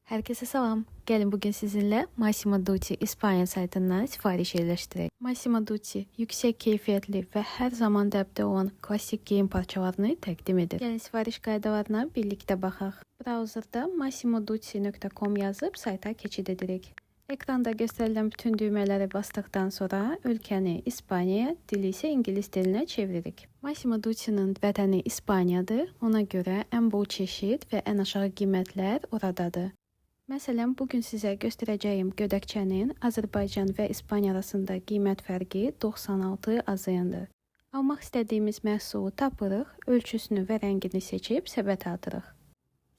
Herkese salam. Gelin bugün sizinle Massimo Dutti İspanya saytından sifariş yerleştirək. Massimo Dutti yüksek keyfiyyətli və hər zaman dəbdə olan klassik geyim parçalarını təqdim edir. Gəlin sifariş qaydalarına birlikdə baxaq. Browserda massimodutti.com yazıb sayta keçid edirik. Ekranda göstərilən bütün düymələri basdıqdan sonra ölkəni İspaniyaya, dili isə ingilis dilinə çeviririk. Massimo Dutti'nin vətəni İspaniyadır. Ona görə ən bol çeşid və ən aşağı qiymətlər oradadır. Məsələn, bugün sizə göstərəcəyim gödəkçənin Azərbaycan və İspaniya arasında qiymət fərqi 96 AZN-dır. Almaq istədiyimiz məhsulu tapırıq, ölçüsünü və rəngini seçib səbətə atırıq.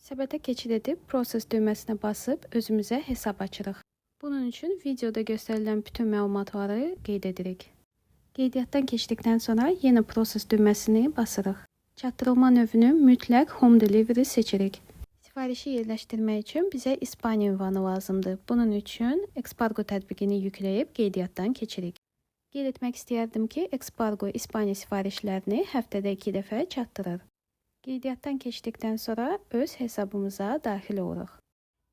Səbətə keçid edib Process düyməsinə basıb özümüzə hesab açırıq. Bunun üçün videoda göstərilən bütün məlumatları qeyd edirik. Qeydiyyatdan keçdikdən sonra yenə Process düyməsini basırıq. Çatdırılma növünü mütləq Home Delivery seçirik. Sifarişi yerləşdirmək üçün bizə İspaniya ünvanı lazımdır. Bunun üçün Expargo tətbiqini yükləyib qeydiyyatdan keçirik. Qeyd etmək istəyərdim ki, Expargo İspaniya sifarişlərini həftədə 2 dəfə çatdırır. Qeydiyyatdan keçdikdən sonra öz hesabımıza daxil oluruq.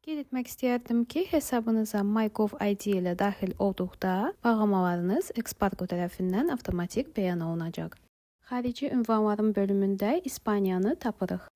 Qeyd etmək istəyərdim ki, hesabınıza MyGov ID ilə daxil olduqda bağlamalarınız Expargo tərəfindən avtomatik bəyan olunacaq. Xarici ünvanların bölümündə İspaniyanı tapırıq.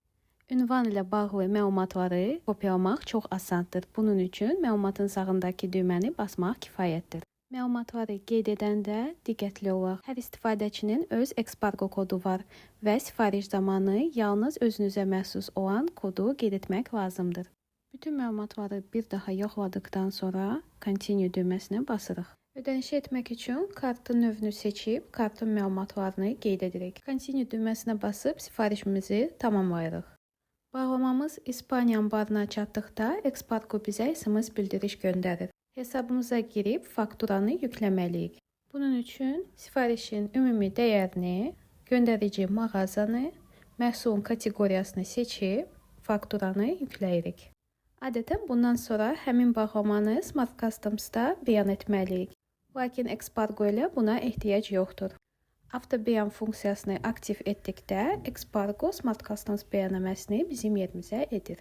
Ünvan ilə bağlı məlumatları kopyalamaq çox asandır. Bunun üçün məlumatın sağındakı düyməni basmaq kifayətdir. Məlumatları qeyd edəndə diqqətli olaq. Hər istifadəçinin öz Expargo kodu var və sifariş zamanı yalnız özünüzə məxsus olan kodu qeyd etmək lazımdır. Bütün məlumatları bir daha yoxladıqdan sonra Continue düyməsinə basırıq. Ödənişi etmək üçün kartın növünü seçib kartın məlumatlarını qeyd edirik. Continue düyməsinə basıb sifarişimizi tamamlayırıq. Bağlamamız İspaniya anbarına çatdıqda Expargo bizə SMS bildiriş göndərir. Hesabımıza girib fakturanı yükləməliyik. Bunun üçün sifarişin ümumi dəyərini, göndərici mağazanı, məhsulun kateqoriyasını seçib fakturanı yükləyirik. Adətən bundan sonra həmin bağlamanı Smart Customs'da bəyan etməliyik. Lakin Expargo ilə buna ehtiyac yoxdur. Avto bəyan funksiyasını aktiv etdikdə Expargo Smart Customs bəyannaməsini bizim yerimizə edir.